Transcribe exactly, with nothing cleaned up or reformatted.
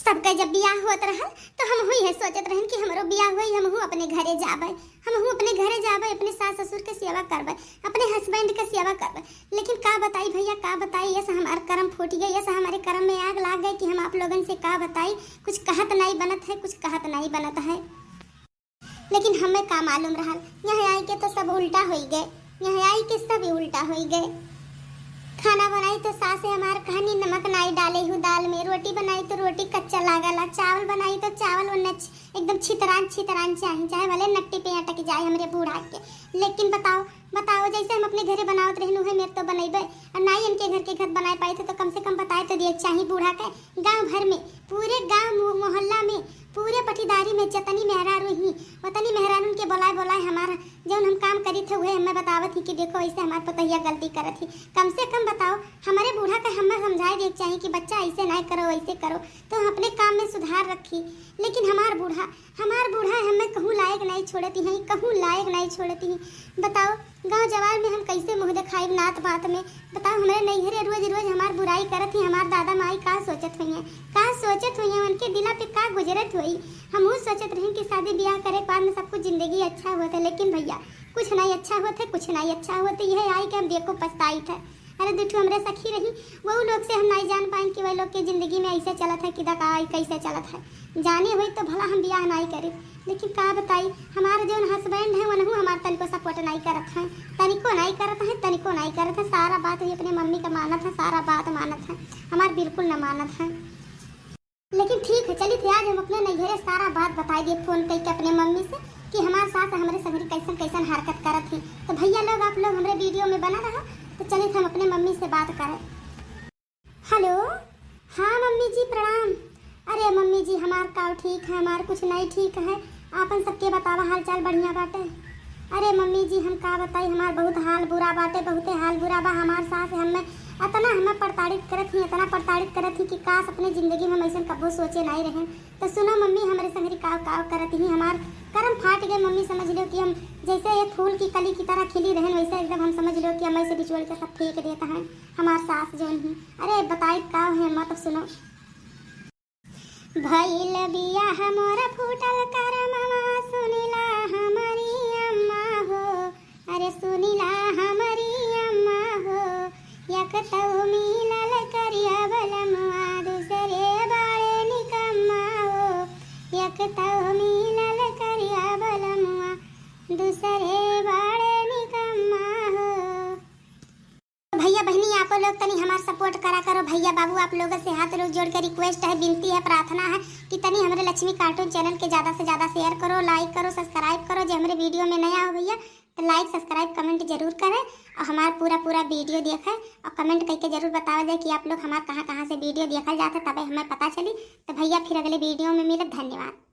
सबके जब बियाह होत रहल, तो हमहू इहे सोचत रहन कि हमरो बियाह होई, हमहू अपने घरे जाबे, हमहू अपने घरे जाबे, अपने सास ससुर के सेवा करबे, अपने husband के सेवा करबे। लेकिन का बताई भइया, का बताई, यस हमार करम फूट गए, यस हमरे करम में आग लाग गए कि हम आप लोगन से का बताई। कुछ कहत नाई बनत है, कुछ कहत नाई बनत है। लेकिन हमें का मालूम रहल, यहाँ आई के तो सब उल्टा होई गए, यहाँ आई के सब ही उल्टा होई गए। खाना बनाई तो सास हमार कहनी, "नमक नाई डाले हूँ दाल में", रोटी बनाई तो रोटी कच्चा लागला, चावल बनाई तो चावल ओन्ने छ-, एकदम छितरान छितरान चाही, चाहे भले नट्टी पे अटक जाए हमरे बूढ़ा के। लेकिन बताओ, बताओ, जैसे हम अपने घरे बनावत रहन, उहे मेर तो बनैबे। और नाई इनके घर के घर बनाए पाई थे, तो कम से कम बताए तो दिए चाही बूढ़ा के। गांव भर में, पूरे गांव मो-, मोहल्ला में, पूरे पटीदारी में जतनी मेहरारू ही, वतनी मेहरारून के बोलाए, बोलाए हमार जौन हम काम करी थे, उहे हमें बतावत ही कि देखो, ऐसे हमार पतोहिया गलती करत ही। कम से कम बताओ, हमारे बूढ़ा के हमें समझाए दिए चाही कि बच्चा, ऐसे नाई करो, ऐसे करो, तो हम अपने काम में सुधार रखी। लेकिन हमार बूढ़ा, हमार बूढ़ा हमें कहूँ लायक नाई छोड़ती हैं, कहूँ लायक नाई छोड़ती हैं। बताओ, गांव जवार में हम कैसे मुँह दिखाई नात बात में? बताओ, हमरे नैहरे रोज रोज हमार बुराई करत ही, हमार दादा माई का सोचत होइहैं, का सोचत होइहैं, उनके दिला पे का गुजरत होई? हमहू सोचत रही कि शादी ब्याह करे के बाद में सब कुछ जिंदगी अच्छा होत है, लेकिन भइया, कुछ नाई अच्छा होत है, कुछ नाई अच्छा होत है। यह आई के हम देखो पछताई थे। अरे, दू ठो हमरे सखी रही, वहू लोग से हम नाई जान पाइन कि वह लोग के जिंदगी में ऐसे चलत है कि दकाई कैसे चलत है। जाने होई तो भला हम बियाह नाई करे, लेकिन का बताई, हमार जौन husband है, वनहू हमार तनिको support नाई करत है, तनिको नाई करत है, तनिको नाई करत है। सारा बात ही अपने मम्मी का मानत है, सारा बात मानत है, हमार बिल्कुल न मानत है। लेकिन ठीक है, चली थे आज हम अपने नैहरे सारा बात बताई दिए phone करके अपने मम्मी से कि हमार सास हमरे संगरी कैसन कैसन हरकत करत ही। तो भइया लोग, आप लोग हमरे video में बना रहा, तो चली थे हम अपने मम्मी से बात करें। Hello, हाँ मम्मी जी प्रणाम। अरे मम्मी जी, हमार का ठीक है, हमार कुछ नहीं ठीक है। आपन सबके बतावा, हाल चाल बढ़िया बाटे? अरे मम्मी जी, हम का बताई, हमार बहुत हाल बुरा बाटे, बहुते हाल बुरा बा। हमार सास हमें अतना हमें प्रताड़ित करत ही, अतना प्रताड़ित करत ही कि काश अपने जिंदगी में हम ऐसन कब्बो सोचे नहीं रहे। तो सुनो मम्मी, हमरे संगरी काव काव करत ही, हमार करम फाट गए मम्मी। समझ लो कि हम जैसे एक फूल की कली की तरह खिली रहन, वैसे एकदम हम समझ लो कि हम ऐसे बिछोड़ के सब फेंक देता है हमार सास जौन ही। अरे बताई काव है, मत सुनो। भइल बियाह मोर फूटल करमवा, सुनिला हमरी अम्मा हो, अरे सुनिला हमरी अम्मा हो, एक तौ मिलल करिया बलमुआ, दूसरे बड़े निकम्मा हो, एक तौ मिलल करिया बलमुआ, दूसरे बड़े निकम्मा हो। भइया बहिनी, आपो लोग तनी हमार support करा करो। भइया बाबू, आप लोगन से हाथ लोग जोड़ के request है, विनती है, प्रार्थना है कि तनी हमरे लक्ष्मी cartoon channel के ज्यादा से ज्यादा share करो, like करो, subscribe करो। जे हमरे video में नया हो भइया, तो like, subscribe, comment जरूर करें और हमार पूरा पूरा video देखें और comment करके जरूर बतावा जाए कि आप लोग हमार कहाँ कहाँ से video देखल जात है, तबे हमें पता चली। तो भइया, फिर अगले video में मिलब। धन्यवाद।